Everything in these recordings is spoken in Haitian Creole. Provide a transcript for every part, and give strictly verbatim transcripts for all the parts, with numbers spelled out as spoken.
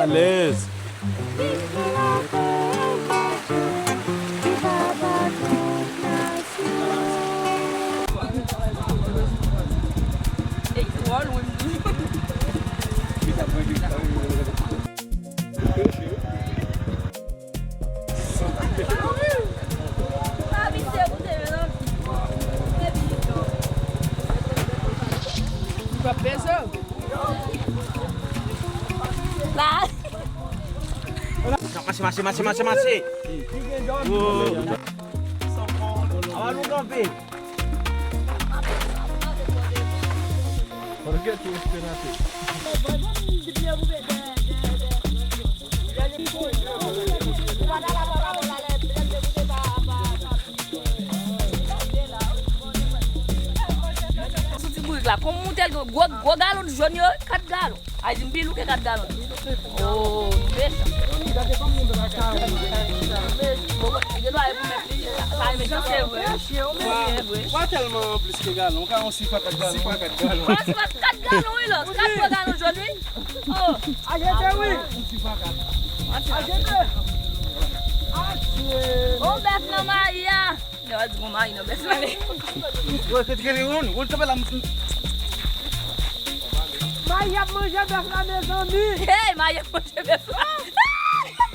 Alèz. Mache, mache, mache, mache, mache. Oh. Awa nou kanpe. Sou ti bourik la, kòm moutèl gwo, gwo galon jòn yo, kat galon. Ay di m pi lou ke kat galon. Oh, mechan. Bon, gen dwa e pou mèt li, sa e mechan, se vre. Wi, se vre. Wa tèlman plis ke galon, ou ka yon sipa kat galon. Wa sipa kat galon, wi, lòs. Kat gwo galon jòn, wi. Oh. Ajete, wi. Ajete. Ajete. Oh, bèf nan mayi a. Yo, di bon, mayi nan bèf la. Yo, se tirè yon, ou kanpe la. Mayi ap manje bèf la, mezanmi. Hey, mayi ap manje bèf la.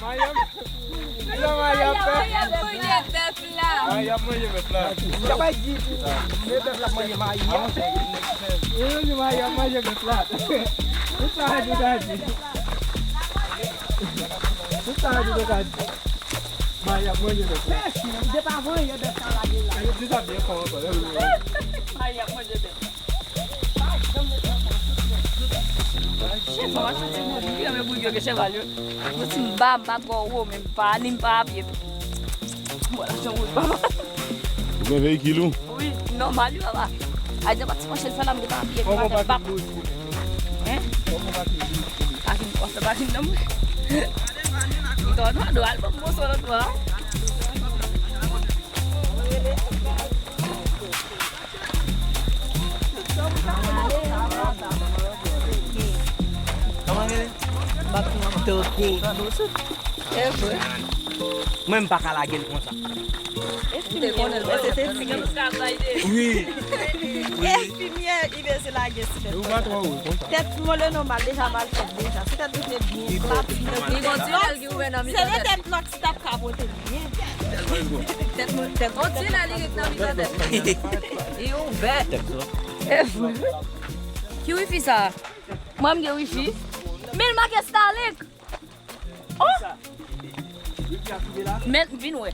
Mayi ap, non, mayi ap fè. Mayi ap manje bèf la. Mayi ap manje bèf la. Y a pa di, men bèf la ap manje mayi a. Yo, di mayi ap manje bèf la. Tout sa a di, ta di. Tout sa a di, ta di. Mayi ap manje bèf la. Depi avan yè bèf sa lage la. Yo di sa byen fò ankò. Mayi ap manje bèf. Chèf, mwen pa santi mwen pi renmen bourik yo ke cheval yo. Mwen santi m ba, m pa twò wo, men m pa ni m pa a pye. Bon, la jan wouj, papa. Ou gen veyikil ou? Wi, nòmal, wi, papa. Ay, di pa ti manchèt fè la, m te pa a pye, m pa fè bak. Hein? Pakin, w ap fè pakin nan mwen. Li tò dwa, dwa al ban m moso lòt bò a. Kòman rele? Toke. E vre. Mwen, m pa ka lage l konsa. Eski m ye? Wi. Wi. Eski m ye? Li bezwen lage sou tèt. Ou pa twò wo konsa. Tèt mwen le nòmal deja mal fèt deja. Si tèt ou te byen plat, li gon ti lèl ki ouvè nan mitan tèt. Se de tèt lòk si t ap ka pote l byen. Tèt mwen, tèt mwen. On ti lèl li ret nan mitan tèt. Li ouvè. E vre. Ki wifi sa? Mwen, m gen wifi. Men l make Starlink. Oh! Men, vin wè.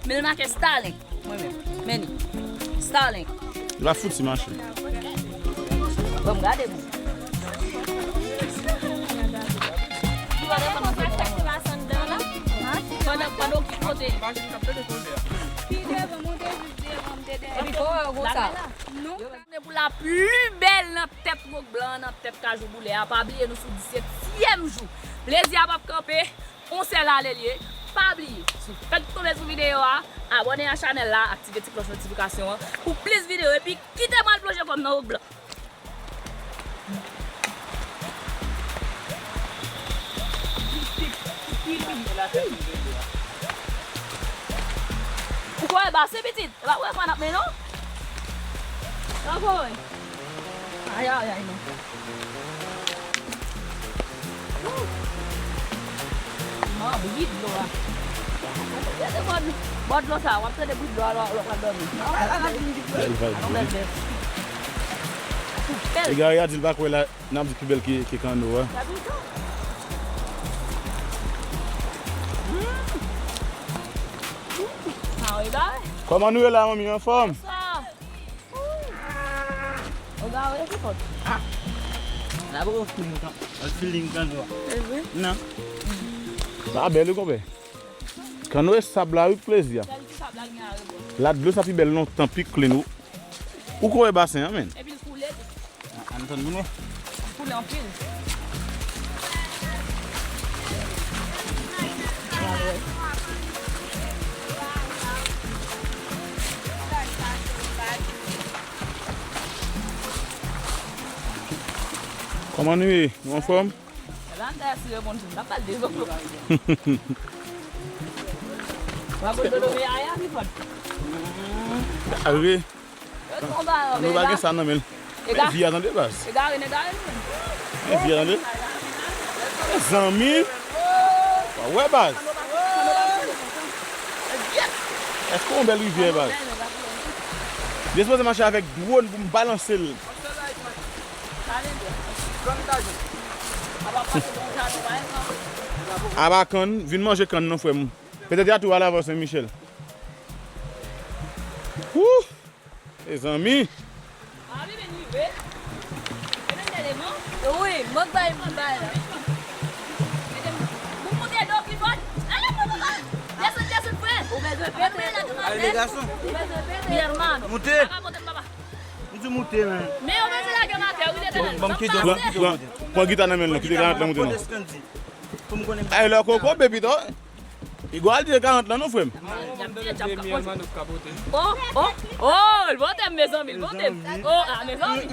Men l make Starlink. Mwen menm. Men li. Starlink. Li pa fouti mache. Bon, m gade pou. Pandan, pandan w ki kote. Pi devan, monte jis devan, m te dèyè. Epi kò w konsa. Nou. Abòne pou la pli bèl nan tèt wòk blan an, nan tèt kajou boulè a. Pa bliye nou sou disetyèm jou. Plezi a p ap kanpe, yon sèl ale l ye. Pa bliye, si w fèk tonbe sou videyo a, abòne a chanèl la, aktive ti klòch notifikasyon an pou plis videyo, epi kite m al plonje kò m nan wòk blan. Ou kwè basen pitit? E pa kwè fwa n ap men non. Sa kwè. Ay, ay, ay, non. Mwen bri dlo a. Gade bò, bò dlo sa, w ap tande bri dlo a lè w ap dòmi. Bèl vibe. Bèl vibe. Egare a di l pa kwè la, n ap di pi bèl ke, ke kano a. Kòman nou ye la, manmi, anfòm? Ou gare ki fòt? Ah. La poko feeling kan, feeling kan dwa. Se vre? Non. Sa bèl wi, konpè. Kano e sab la wi, plezi a. Sèl ti sab la gen a rebò. La dlo sa pi bèl lontan, pi clean ou. Ou ko wè basen an, menn. Epi l koule tou. Ann tann pou nou. Koule anpil. Kòman nou ye? Nou anfòm? Sandra si reponn sou m, n ap pale de zòt. W ap pran dodo men aya, Clifford. Wi. Yo tonbe a, nou pa gen sa nan men l. Men vi a tande, baz. Egare, egare, egare. Men vi a tande. Mezanmi. W ap wè, baz. Èske yon bèl rivyè, baz? Li sipoze mache avèk dwòn pou m balanse l. Aba kann, vin manje kann non, frè m. Petèt y a tou al avan Sen Michèl. Wouh! Mezanmi. Wi, mank bay, mank bay la. Ou moute do pi fò. Ale, papa. Desann, desann, frè. Ou bezwen pete. Ale, gason. Ou bezwen pete. Mi hermano. Moute. Papa, pote m, papa. M di moute, men. Men ou bezwen lage m atè, wi, desann. Ban m kite, ban m kite. Pran, pran, pran gita nan men l, non. Kite karant lan moute, non. Ay, lè koko, baby, to. Igwal di karant lan non, frè m. Oh, oh, oh, l pote m, mezanmi, l pote m. Oh, ah, mezanmi.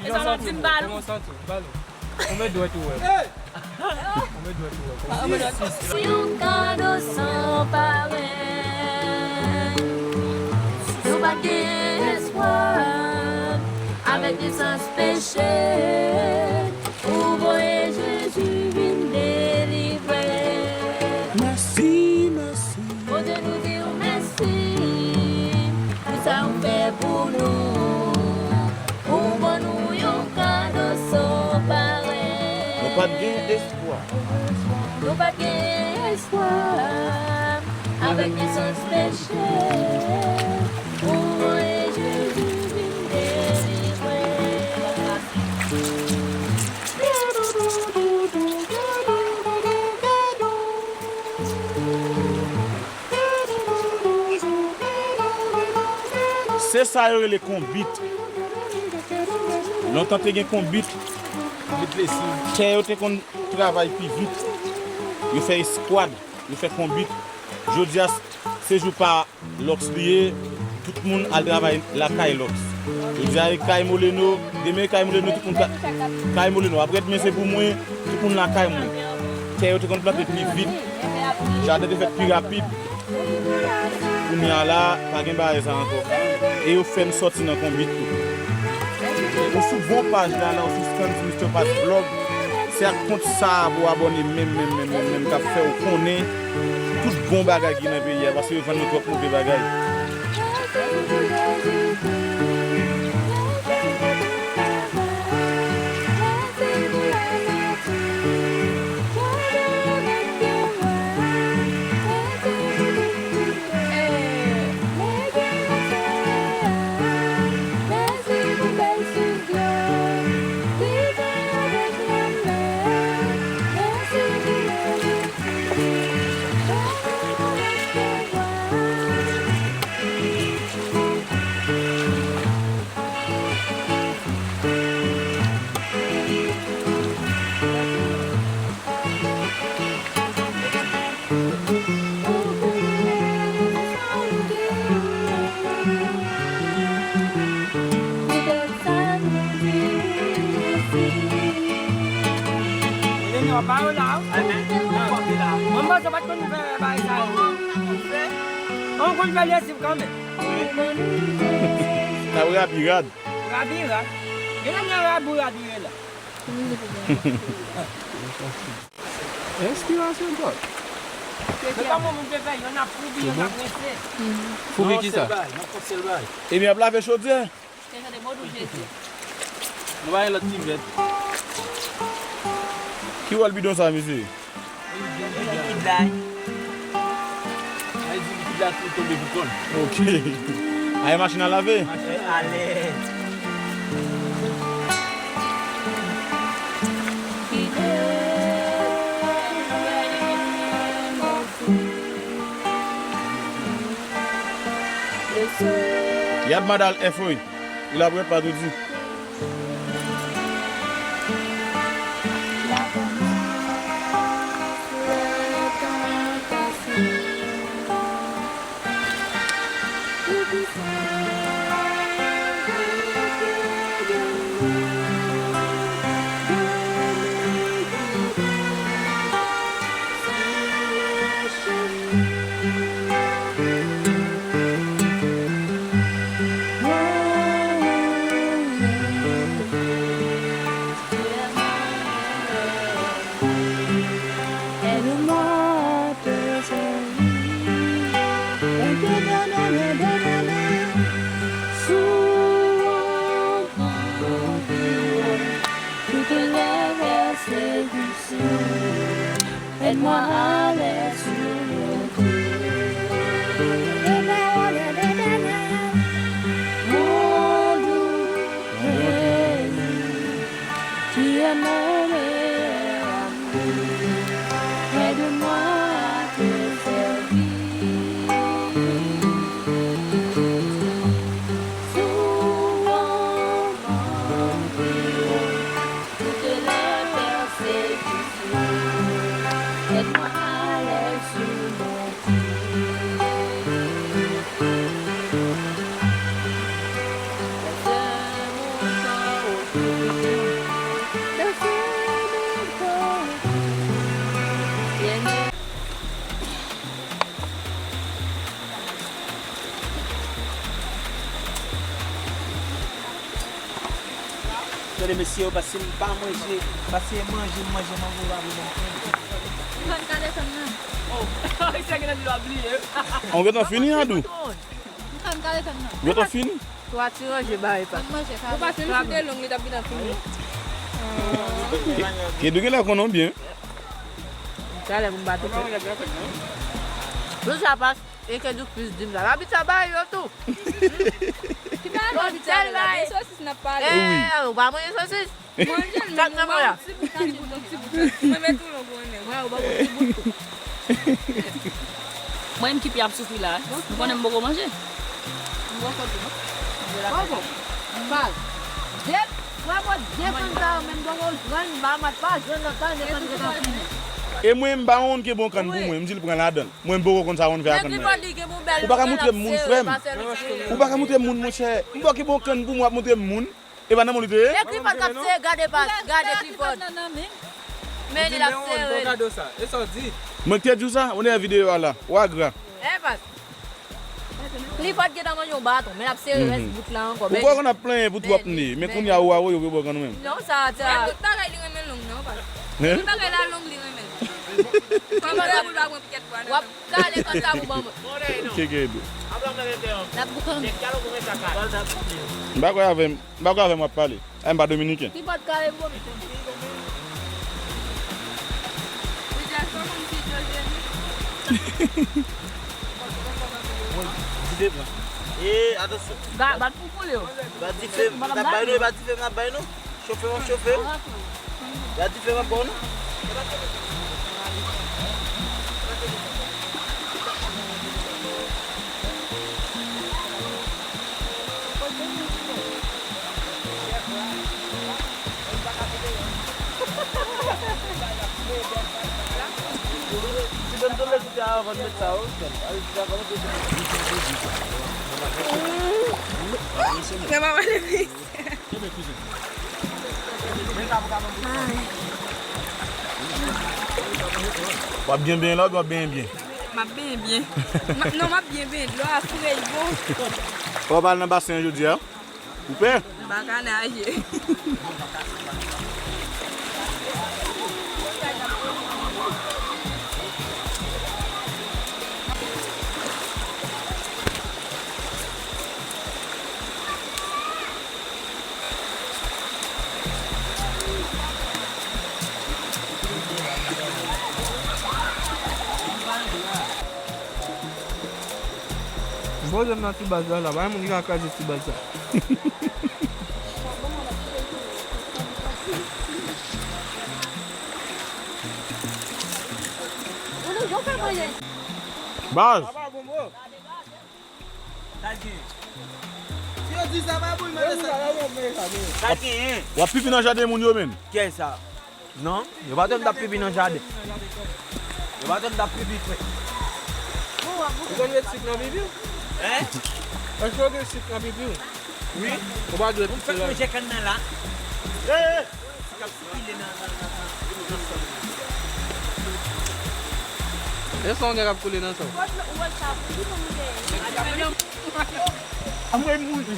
Mezanmi, ti m bal. Kòman santi w? Bal ou? Konbyen dwèt ou wè? Konbyen dwèt ou wè? Yon kado san parèy. Nou pa t gen espwa. Avèk nesans peche. Ou voye Jezi vin delivre. Mèsi, mèsi. Bondye, nou di w mèsi pou sa ou fè pou nou. Ou ban nou yon kado san parèy. Nou pa t gen espwa. Nou pa t gen espwa. Avèk nesans peche, ou voye Jezi vin delivre. Se sa yo rele konbit. Lontan te gen konbit. Tè yo te konn travay pi vit. Yo fè eskwad, yo fè konbit. Jodi a, se jou pa Lòks li ye, tout moun al travay lakay Lòks. Jodi a e kay Moleno, demen e kay Moleno, tout moun ka, kay Moleno. Aprè demen se pou mwen, tout moun lakay mwen. Tè yo te konn plante pi vit, jaden te fèt pi rapid. Kounye a la, pa gen bagay sa ankò. E yo fè n sòti nan konbit tou. Ou sou bon paj la, la, ou sou Scandy Mister Pat Vlog. Se ak kont sa a pou w abòne menm, menm, menm, menm, menm, k ap fè w konnen tout bon bagay ki nan peyi a, paske yo vann nou twòp move bagay. Mwen panse w pa t konn fè bagay sa yo. Ou konn fè lesiv kanmenm. N ap rabi rad. Rabi rad. Gen lè nan rabi rad ou ye la. Enspirasyon twòp. Se pa mwen menm te fè, y en a foubi, y en a prese. Foubi kisa? Epi ap lave chodyè. Nou pa gen lòt kivèt. Ki wòl bidon sa, mesye? Likid la. Ay, di likid la tou tonbe pou kòn. Ok. Ay, machin a lave? Machin alèz. Y ap madal F, wi. Li la pou ret pa tou di. Tande mesye yo, pase m pa manje, pase manje, m manje mango pa vle ban m. Ou konn ka desann nan. Ou gentan fini, Adou? Ou konn ka desann nan. Ou gentan fini? Twa ti ranje ba e pa. Ou pase m sou de long li t ap gentan fini. Edou gen lè konnen w byen. Talè pou m bati tou. Tout sa pas e ke Douk plis di m sa. Labit sa bay yo tou. Ki pa labit sa bay la, de sosis n ap pale. Eh, ou pa manje sosis? Manje l, men ou ba yon ti bout, ti bout, ti bout. Mwen met ou longo men. Mwen ou ba yon ti bout tou. Mwen menm ki pi ap soufri la. M konnen m poko manje. M poko tou non. Poko. M pa. De, bravo, de fanm sa yo menm poko jwenn ba mat pa jwenn nan tan de fanm gentan fini. E mwen m ba yon ke bon kann pou mwen, m di l pran ladan l. Mwen m poko konn sa yon fè a kann mwen. Ou pa ka moutre m moun frè m. Ou pa ka moutre m moun monchè. M poko bon kann pou mwen w ap moutre m moun. E pa nan moun li te ye? E Clifford k ap sere gade pas, gade Clifford. Men li l ap sere. Kado sa. E sa w di? Mwen k te di w sa, ou nan videyo a la. Ou agra. E pas. Clifford gentan manje yon baton, men l ap sere rès bout la ankò. Ou kwè konn ap plenyen pou twòp ne, men kounye a ou a woye ou bò kanmenm. Non, sa, sa. Tout bagay li renmen long nan, pa. Tout bagay la long li renmen. Kòm sa pou l pa pran pikèt pwa nan. Kale kòt la pou ban mwen. Keke edo. N ap boukan. M pa kwè avè m, m pa kwè avè m w ap pale. A m pa dominiken. Ki pa t kale pou mwen. Dife pran. E, atansyon. Ba, bat pou koule yo. Ba dife, m ap bay nou, e ba dife m ap bay nou. Chofe w ap chofe. Ya dife m ap ba w non. Mwen pa manje pis. W ap byen benyen la oubyen w ap benyen byen? M ap benyen byen. Non, m ap byen benyen. Dlo a fre, li bon. Ou ap al nan basen an jodi a? Ou pè? M pa ka naje. Poze m nan ti baz la la, pa gen moun ki ka kraze ti baz sa. Baz. Sa gen. Si yo di sa pa bon, mande sa. Sa gen. W ap pipi nan jaden moun yo menm. Kiyès sa? Non, yo pa t wè m t ap pipi nan jaden. Yo pa t wè m t ap pipi frè. Ou konn met sik nan pipi w? Hein? Èske w gen sik nan pipi w? Wi. Ou pa dwe piti la. Mwen fèk manje kann nan la. Sik ap koule nan, nan, nan, nan, nan san. E san w gen k ap koule nan san w? Anmwey mouri.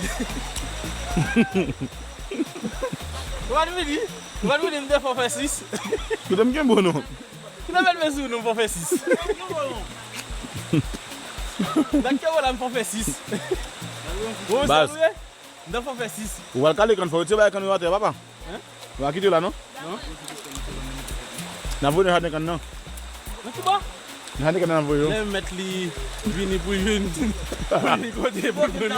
Ou pa t vini? Ou pa t vini m te fè w fè sis? Kote m kenbe w non? Ki nan bèl mezi w non fò fè sis. Nan ke w la m fò fè sis. Ou sa nou ye? M nan fò fè sis. Ou pral kale kann fò w retire bagay kann yo atè papa. Ou pa kite la non? Non. N ap voye nan jaden kann nan. Nan ki bò? Nan jaden kann nan n ap voye yo. Lè mèt li vini pou jwenn. Li kote pou jwenn.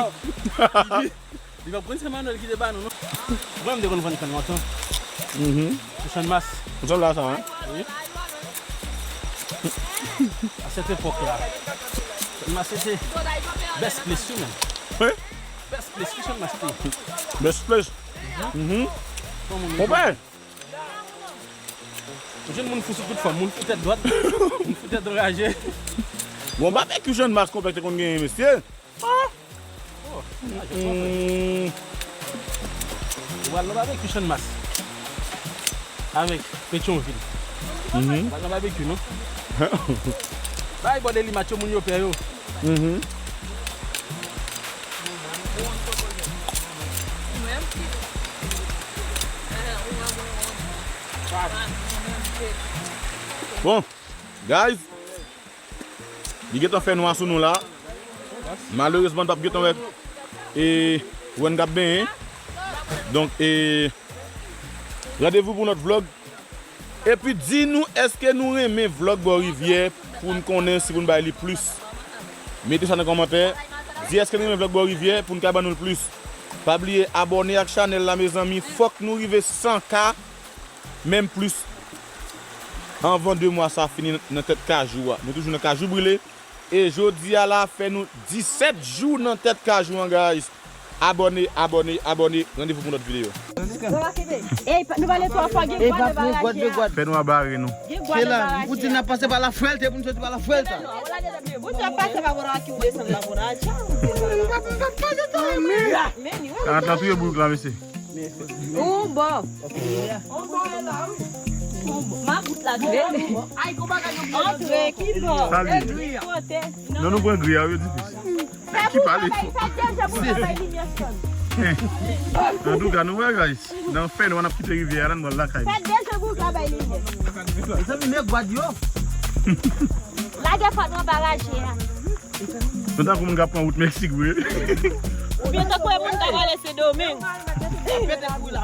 Li pa konn se Manuel ki te ba nou non. Mwen m te konn vann kann lontan. Mhm. Pou Channmas. Ou sot la sa, hein? Wi. A sèt epòk la. Channmas se te best place wi menm. Wi. Best place wi Channmas te. Best place. Mhm. Konpè. Ou jwenn moun fou sou tout fòm, moun fou tèt dwat, moun fou tèt raje. Bon, babekyou Channmas konpè te konn genyen mesye. Ou pral nan babekyou Channmas avèk Petyonvil. Ou pral nan babekyou non. Bay bò de li match yo moun yo pè yo. Mhm. Bon, guys, li gentan fè nwa sou nou la. Malerezman, n p ap gentan wè e wè n k ap benyen. Donk, e randevou pou lòt vlog. Epi di nou, èske nou renmen vlog bò rivyè pou n konnen si pou n bay li plis? Mete sa nan kòmantè. Di èske nou renmen vlog bò rivyè pou n ka ban nou l plis. Pa bliye abòne ak chanèl la, mezanmi. Fòk nou rive san K, menm plis, anvan de mwa sa fini nan tèt kajou a. Nou toujou nan kajou brile. E jodi a la fè nou disèt jou nan tèt kajou an, guys. Abòne, abòne, abòne. Randevou pou lòt videyo. Ey, nou pale twa fwa, gen gwa nan baraj la. Fè nou abare nou. Gen gwa nan baraj la. Pou di n ap pase pa la frèlte, pou n soti pa la frèlte. Ou te ap pase pa bò la ki ou desann la bò la. Tchao. Karat la touye boug la, mesye. Ou bon. Makout la dwe. Antre, ki bò? Sa li ye? Kote? Non, nou pran gri a, yo di plis. Ki pale fò. Antouka, nou wè, guys. Nan fè nou an ap kite rivyè a, la n pral lakay nou. Fè de jan pou ka bay limyè. Mezanmi, men gwad yo. Lage fwa nou anba raje a. Nou tankou moun k ap pran wout Meksik vre. Oubyen tankou e moun k ap ale Sendomeng. Pete kou la.